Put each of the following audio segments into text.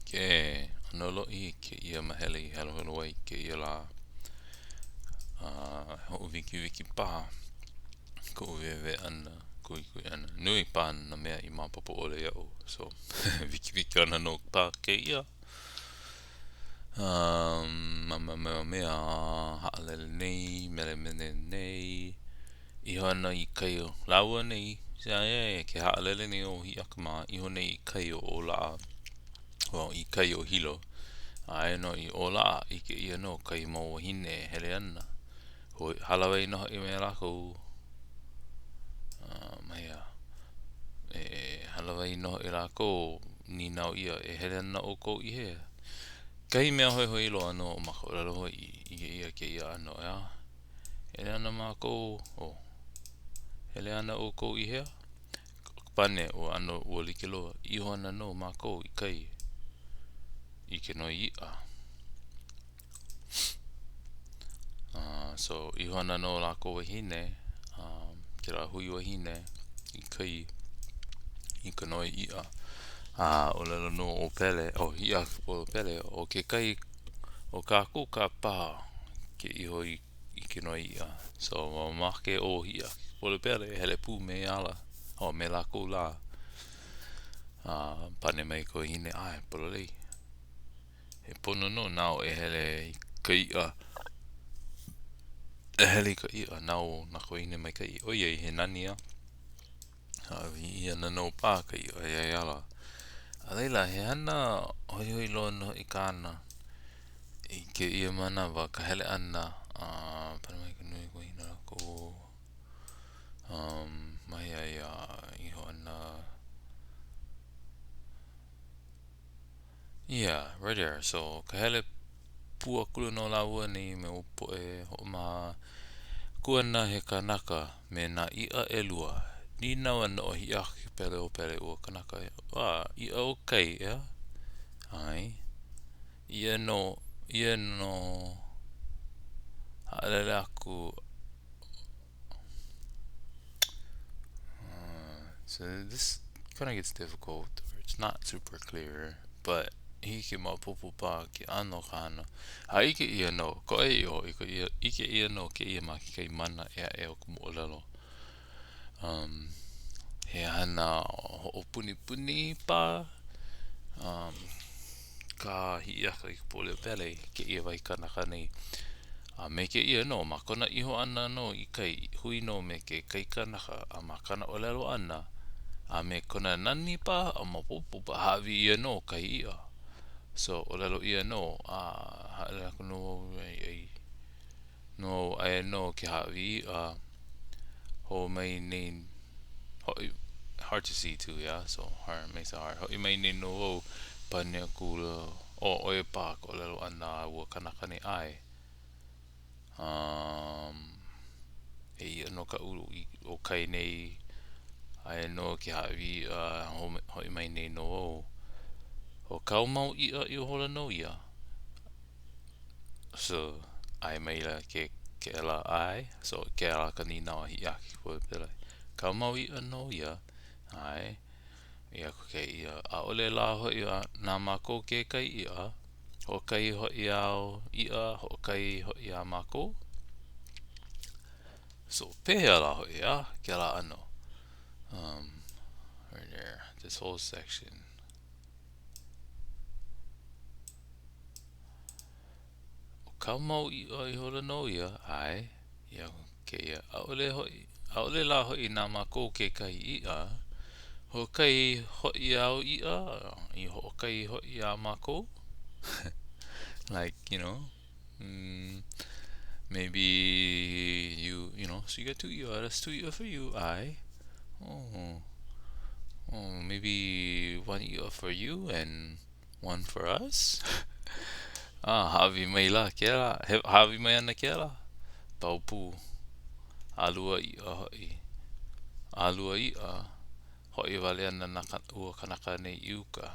Ke ʻano loʻihi kēia mahele i heluhelu ai kēia lā. A hoʻowikiwiki paha koʻu wewe ʻana, kuhikuhi ʻana. Nui paha nā mea i maopopo ʻole iaʻu, so wikiwiki ana nō paha kēia. Um, ma mea mea haʻalele nei, melemele nei, iho ana i kai o lāua nei, ke haʻalele nei ʻo Hiʻiaka mā, iho nei i kai o ʻŌlaʻa, well, i kai o Hilo. Aia nō i ʻŌlaʻa, ʻike ʻia nō kahi mau wāhine e hele ana. Hui, hālāwai nō hoʻi me lākou. Um, aia, e hālāwai nō hoʻi lākou, nīnau ʻia, e hele ana ʻoukou i hea? Kahi mea hoihoi loa nō ma ka ʻōlelo Hawaiʻi, ʻike ʻia kēia ʻano, ʻeā? Hele ana mākou, oh, hele ana ʻoukou i hea? Pane, ua ʻano, ua like loa, iho ana nō mākou i kai i ke noi iʻa. Uh, so, iho ana nō lākou wahine, um, kēlā hui wahine i kai i ka noi iʻa. A ʻōlelo nō ʻo Pele, ʻo Hiʻiakaikapoliopele, ʻo kekahi o kākou kā paha ke iho i, i ke noi iʻa. So, mamake ʻo Hiʻiakaikapoliopele e hele pū me ala, o me lākou lā. A pane mai ka wahine, ʻae, pololei. He pono nō nāu e hele i ka iʻa. E hele i ka iʻa nāu nā wāhine maikaʻi ʻoiai he nani a hāʻawi ʻia ana nō paha ka iʻa iā ia ala. A laila, he hana hoihoi loa nō hoʻi kāna i kēia manawa ka hele ʻana a pane mai ka nui wahine lākou um wahi a ia iho ana Yeah, right there. So, ka hele pū akula nō lāua nei me ua poʻe hoʻomaha. Kū ana he kanaka me nā iʻa ʻelua. Nīnau ana ʻo Hiʻiakaikapoliopele ua kanaka, A, iʻa o kai, ʻeā? ʻAe. Ia nō, ia nō haʻalele aku. Uh, so this kind of gets difficult, or it's not super clear, but hiki ke maopopo paha ke ʻano o ka hana. A ʻike ʻia nō, ka ʻoiaʻiʻo hoʻi, ka ʻike ʻia nō kēia ma kekahi mana ʻē aʻe o ka moʻolelo. Um, he hana hoʻopunipuni paha, um, kā Hiʻiakaikapoliopele i kēia wahi kanaka nei. A me kēia nō, ma kona iho ʻana nō i kai, hui nō me ke kaikanaka, a ma kāna ʻōlelo ʻana, a me kona nani paha a maopopo paha, hāʻawi ʻia nō kahi iʻa. So, ʻōlelo ʻia nō, a haʻalele aku nō wau ai nō au aia nō ke hāʻawi iʻa hou mai nei hoʻi hard to see too, yeah, so hard, makes it hard. Hoʻi mai nei nō wau, pane akula, oh, ʻo ia paha ka ʻōlelo ʻana a ua kanaka nei, ʻae. Um, he iʻa nō kaʻu o kai nei, aia nō ke hāʻawi iʻa, hoʻi mai nei nō wau. ʻO kāu mau iʻa ihola nō ia. So, ʻae maila ke kēlā, ʻae. So, kēlā ka nīnau a Hiʻiakaikapoliopele. Kāu mau iʻa nō ia, ʻae. ʻĪ aku kēia, ʻAʻole lā hoʻi na mākou kekahi iʻa, hoʻokahi hoʻi āu iʻa, hoʻokahi hoʻi a mākou. So, pehea lā hoʻi, a, kēlā ʻano? Um, right there, this whole section. ʻO kāu mau iʻa ihola nō ia, ʻae, ʻī aku kēia, ʻaʻole hoʻi, ʻaʻole lā hoʻi na mākou kekahi iʻa, hoʻokahi hoʻi āu iʻa, i hoʻokahi hoʻi a mākou. Like, you know, mm, maybe you, you know, so you got two iʻa, that's two iʻa for you, ʻae. Oh, oh, maybe one iʻa for you and One for us? A, hāʻawi mai la kēlā. He, hāʻawi mai ana kēlā. Pau pū. ʻAlua iʻa hoʻi. ʻAlua iʻa, hoʻi wale ana nā ua kanaka nei i uka.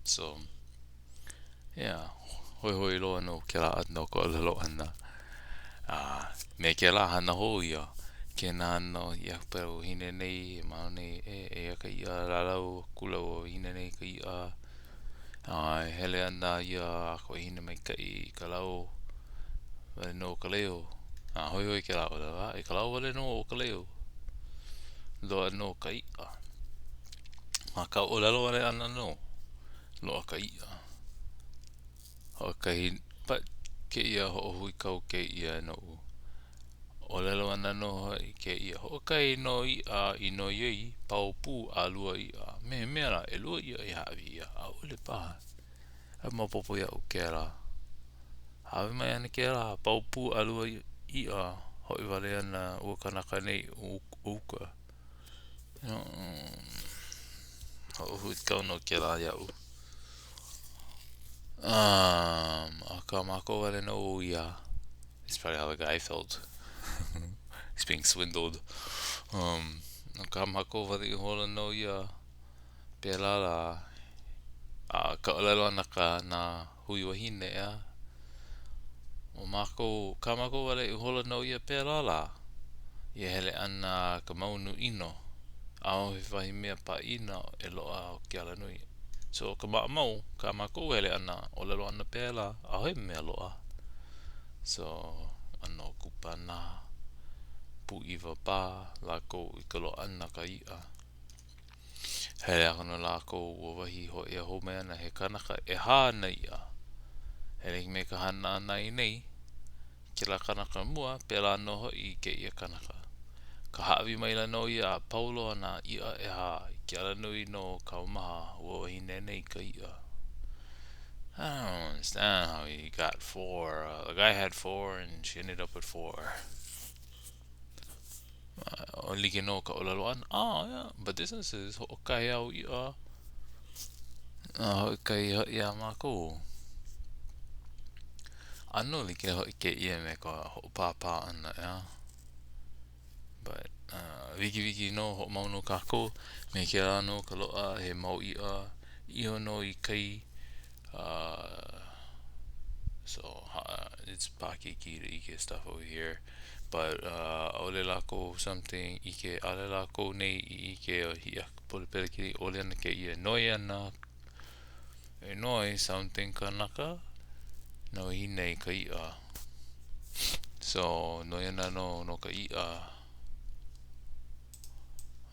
So, yeah, hoihoi loa nō kēlā ʻano o ka ʻōlelo ʻana. A me kēlā hana hou ia, kēnā ana ʻo Hiʻiakaikapoliopele nei e mahalo nei, e, eia ka iʻa, lālau akula ua wahine nei i ka iʻa. A e hele ana ia a ka wahine maikaʻi i ka lau wale nō o ka leo. A hoihoi kēlā ʻōlelo, a i ka lau wale nō o ka leo. Loaʻa nō ka iʻa. Ma ka ʻōlelo wale ʻana nō, loaʻa ka iʻa. Hoʻokahi, but kēia hoʻohuikau kēia noʻu. ʻŌlelo ana nō hoʻi kēia, hoʻokahi nō iʻa i noi ai, pau pū ʻalua iʻa. Me he mea lā, ʻelua iʻa i hāʻawi ʻia, ʻaʻole paha. ʻAʻole maopopo iaʻu kēlā. Hāʻawi mai ana kēlā, pau pū ʻalua iʻa, hoʻi wale ana ua kanaka nei o uka. Hoʻohuikau nō kēlā iaʻu. Um, akā mākou wale nō ia. That's probably how the guy felt. He's being swindled. Um, no kā mākou wale ihola nō ia pēlā lā. A ka ʻōlelo ʻana ka nā hui wahine, ʻeā? ʻO mākou, kā mākou wale ihola nō ia pēlā lā. Ia hele ʻana a ka maunu ʻino. ʻAʻohe wahi mea pāʻina e loaʻa o ke alanui. So, ka maʻamau, kā mākou hele ʻana, ʻōlelo ana pēlā, ʻaʻohe mea loaʻa. So, ʻano kupanaha, pūʻiwa paha lākou i ka loaʻa ʻana ka iʻa. Hele aku nō lākou ua wahi hōʻea hou mai ana he kanaka ʻehā nā iʻa. E like me ka hana ʻana i nei, kēlā kanaka mua, pēlā nō hoʻi i kēia kanaka. Ka hāʻawi maila nō ia a pau loa nā iʻa ʻehā i ke alanui nō kaumaha ua wahine nei i ka iʻa. I don't understand how he got four. Uh, the guy had four and she ended up with four. Uh, like nō ka ʻōlelo ʻana. Ah, yeah, but this one says hoʻokahi āu iʻa. A hoʻokahi hoʻi a mākou. ʻAno like hoʻi kēia me ka hoʻopāpā ʻana, ʻeā? But, uh, wikiwiki nō, hoʻomau nō kākou me kēlā nō ka loaʻa he mau iʻa iho nō i kai. Uh, so, uh, it's paʻakikī to ʻike stuff over here. But, uh, ʻaʻole lākou something ʻike, ʻaʻole lākou nei i ʻike ʻo Hiʻiakaikapoliopele ʻole ana kēia noi ana E noi something kanaka nā wāhine i ka iʻa. So, noi ana nō no ka iʻa.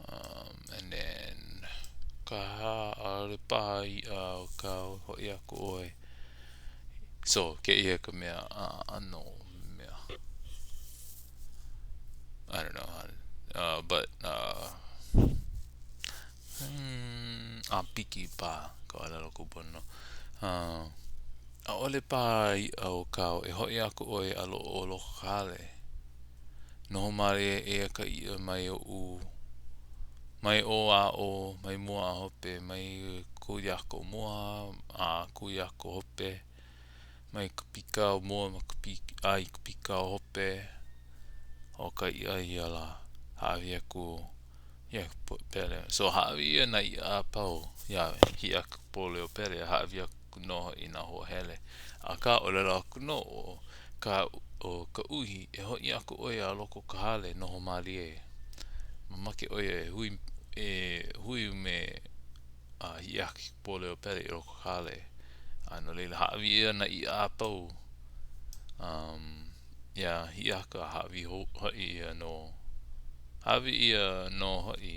Um, and then, ka hā, ʻaʻole paha iʻa o kāu hoʻi aku ʻoe. So, kēia ka mea ʻano mea. I don't know how to, uh, but, uh, ʻāpiki paha ka ʻōlelo kūpono. ʻAʻole paha iʻa o kāu e hoʻi aku ʻoe a loko o loko ka hale. Noho mālie ʻia ka iʻa mai oʻu, mai ʻō a ʻō, mai mua a hope, mai kūiako mua a kūiako hope, mai ka pīkao mua ma ka a i ka pīkao hope o ka iʻa ia lā. Hāʻawi aku Iā Pele. So, hāʻawi ʻia nā iʻa a pau iā Hiʻiakaikapoliopele, a hāʻawi aku nō hoʻi i nā hoa hele. Akā, ʻōlelo aku nō ʻo ka ʻo ka uhi, e hoʻi aku ʻoe a loko o ka hale, noho mālie. Mamake ʻo ia e hui e hui me a Hiʻiakaikapoliopele i loko o ka hale. A no laila, hāʻawi ʻia nā iʻa a pau. Um. Iā Hiʻiaka hāʻawi hou hoʻi ʻia nō. Hāʻawi ʻia nō hoʻi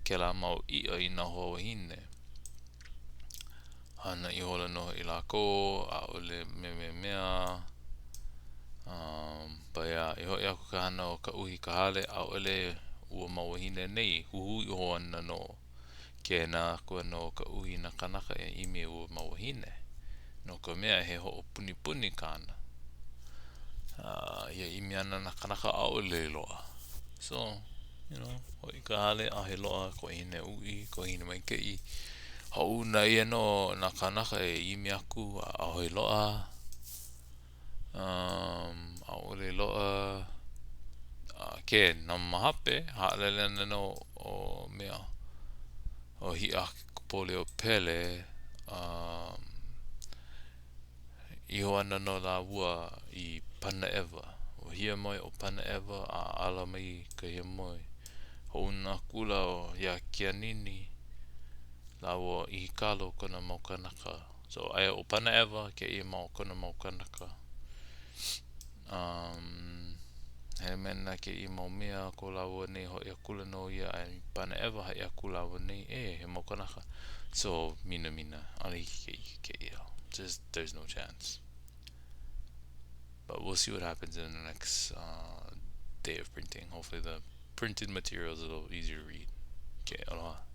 kēlā mau iʻa i nā hoa wahine. Hana ihola nō hoʻi lākou, ʻaʻole me me mea. Um, but yeah, i hoʻi aku ka hana o ka uhi i ka hale, ʻaʻole ua mau wahine nei, huhū iho ana nō. Kēnā aku ana ʻo ka uhi i nā kānaka e ʻimi i ua mau wahine, no ka mea, he hoʻopunipuni kāna. A ia ʻimi ana nā kānaka ʻaʻole i loaʻa. So, you know, hoʻi ka hale, ʻaʻohe loaʻa ka wahine uʻi, ka wahine maikaʻi. Hoʻouna ʻia nō nā kānaka e ʻimi aku, a ʻaʻohe loaʻa. Um, ʻaʻole loaʻa a ke na ma hope, haʻalele ana nō ʻo mea ʻo Hiʻiakaikapoliopele, um, iho ana nō lāua i Panaʻewa. Ua hiamoe ʻo Panaʻewa a ala mai ka hiamoe. Hoʻouna akula iā Keānini. Lāua ʻo ʻIhikalo kona mau kānaka. So aia ʻo Panaʻewa kēia mau kona mau kānaka. Um, hele mai ana kēia mau mea ko lāua nei hoʻi akula nō ia a i Panaʻewa haʻi aku lāua nei, e, he mau kānaka. So, minamina, ʻaʻole hiki ke ʻike kēia. Just, there's no chance. But we'll see what happens in the next uh, day of printing. Hopefully the printed material is a little easier to read. Okay, aloha.